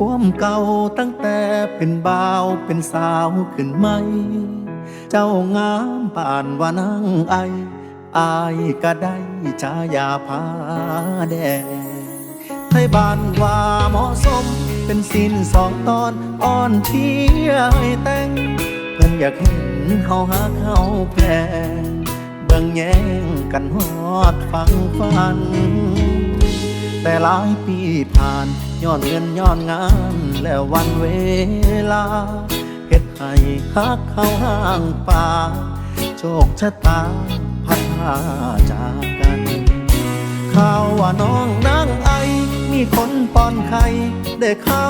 ຄວາມເກົ່າຕັ້ງແຕ່ເປັນບ່າວເປັນສາວຂຶ້ນໃໝ່ ເຈົ້າງາມປານວ່ານາງໄອ ອ້າຍກະໄດ້ສາຍາຜ້າແດງ ໄທບ້ານວ່າເໝາະສົມ ເປັນຊີ້ນສອງຕອນອ່ອນທີ່ອ້າຍແຕ່ງ ເພິ່ນຢາກເຫັນເຮົາຮັກເຮົາແພງ ເບິ່ງແຍງກັນຮອດຝັ່ງຝັນ ແຕ່ຫຼາຍປີຜ່ານ ຍ້ອນເງິນຍ້ອນງານ ແລະວັນເວລາ ເຮັດໃຫ້ຮັກເຮົາຮ້າງປາ ໂຊກຊະຕາພັດພາຈາກກັນ ຂ່າວວ່ານ້ອງນາງໄອ ມີຄົນປ້ອນໄຂ່ ໄດ້ຂ່າວ